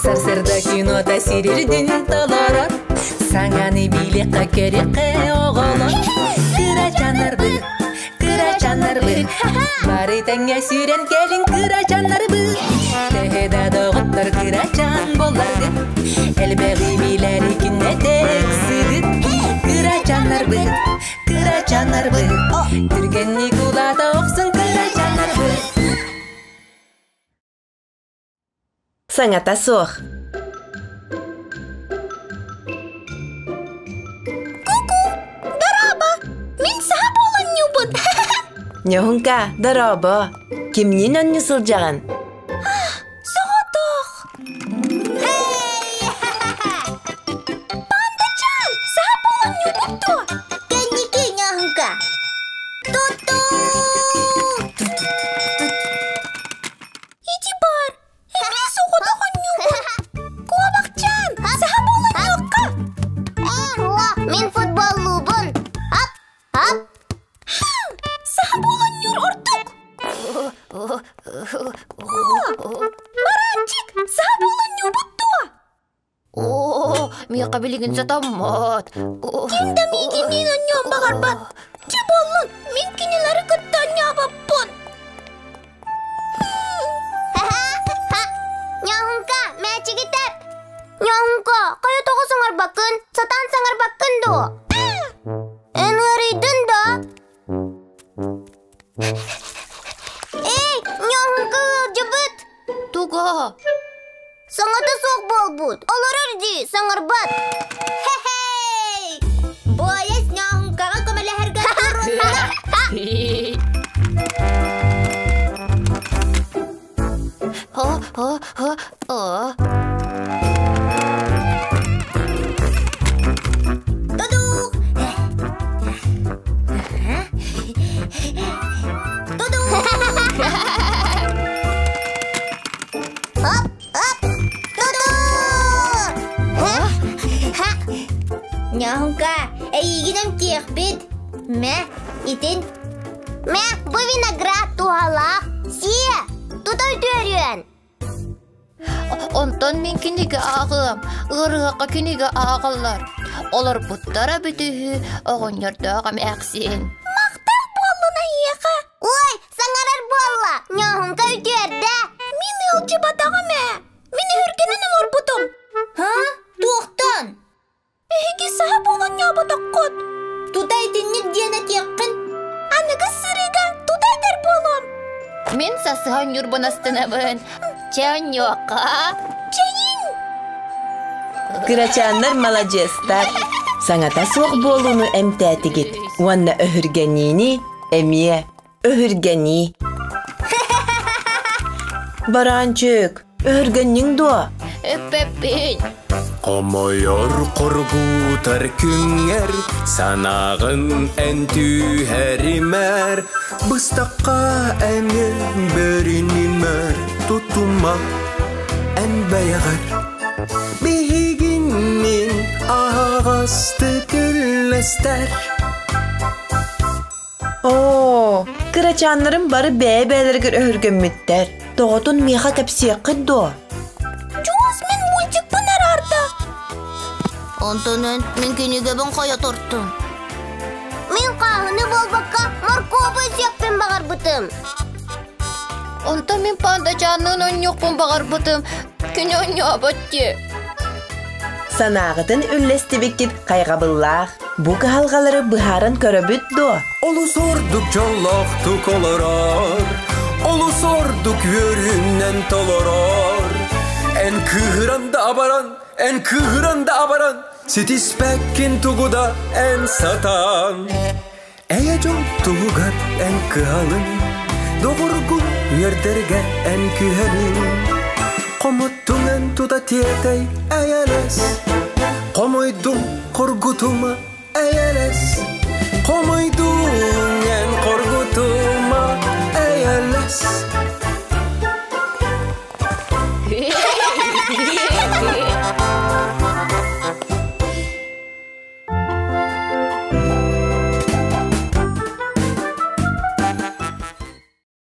Сарсыарда кинота сирирдин толорор. Саҥаны билиэххэ көрүөххэ оҕолор. Кырачааннарбыт, кырачааннарбыт, бары тэҥҥэ сүүрэн кэлиҥ кырачааннарбыт. Төһө да доҕоттор кырачаан буолларгыт, элбэҕи билэри күннэтэ ыксыгыт. Кырачааннарбыт, кырачааннарбыт, түргэнник улаата охсун кырачааннарбыт. Саҥата суох. Ку-ку! Дорообо! Мин саха буоланньуубун! Ньоһунка, дорообо! Кимниин онньу сылдьаҕын? Соҕотох! Пандачан! Саха буоланньуубут дуо? Кэнники, Ньоһунка! Ту-ту! Ити баар! Эмиэ соҕотох онньуубун! Куобахчаан, саха буоланньуохха! Мин футболлуубун! Ап! Ап! Саха буоланньуур ордук! Маратчик, саха буоланньуубут дуо? Оо, миэхэ билигин сатаммат. Ким да миигинниин онньуон баҕарбат. Чэ буоллун, мин кинилэри кытта онньообоппун. Ньоһунка, мээчиги тэп! Ньоһунка, хайа тоҕо саҥарбаккын? Сатаан саҥарбаккын дуо? Эн ыарыйдын да? Эй, Ньоһунка ыалдьыбыт! Туга? Саҥата суох буолбут. Олорор дии, саҥарбат. Хе-хей! Буойас Ньоһункаҕа көмөлөһөргө турунна. О, Тудук! Тудук! Оп, оп! Тудук! Ньоһунка, эйигин эмтиэхпит. Мэ, итин. Мэ, бу виноград туһалаах. Сиэ, тута үтүөрүөн. Онтон мин кинигэ ааҕыам, ыарыһахха кинигэ ааҕаллар. Олорбуттара бүтүһү оҕонньордоох эмээхсин. Махтал буоллун эйиэхэ. Ой, саҥарар буолла. Ньоһунка үтүөрдэ. Мин ыалдьыбатаҕым ээ. Мин өһүргэнэн олорбутум. Ха? Туохтан? Эһиги саха буолан ньооботоххут. Тута итинник диэн этиэххин. Аныгы сырыыга тута этэр буолуом. Мин сасыһан ньурбунастынабын. Чэ, онньуохха. Чэйиҥ! Кырачааннар маладьыастар. Саҥата суох буолууну эмтээтигит уонна өһүргэниини эмиэ өһүргэнии. Бараанчык, өһүргэнниҥ дуо? Эппэппин. Хомойор хоргутар күҥҥэр санааҕын эн түһэримэр Быстахха эмиэ бэринимэр тутума эн бэйэҕэр Биһигиннин аһаҕастык үллэстэр Оо, кырачааннарым бары бэйэ-бэйэлэригэр өһүргэммиттэр. Тоҕотун миэхэ кэпсиэххит дуо? Дьуос мин мультикпын араарда. Онтон эн мин кинигэбин хайа тартым. Мин хааһыны буолбакка моркуобу сиэхпин баҕарбытым. Онтон мин пандачаанныын онньуохпун баҕарбытым. Кини онньообот дии. Санааҕытын үллэстибиккит хайҕабыллаах. Бу кыһалҕалары быһааран көрөбүт дуо? Олус ордук дьоллоохтук олорор, олус ордук үөрүүнэн толорор. Эн кыыһыран да абаран, эн кыыһыран да абаран, ситиспэккин тугу да эн сатаан. Эйэ дьол туһугар эн кыһалын, доҕоргун үөрдэргэ эн күһэлин. Хомуттуҥ эн тута тиэтэй эйэлэс, хомойдуҥ хоргутума эйэлэс, хомойдуҥ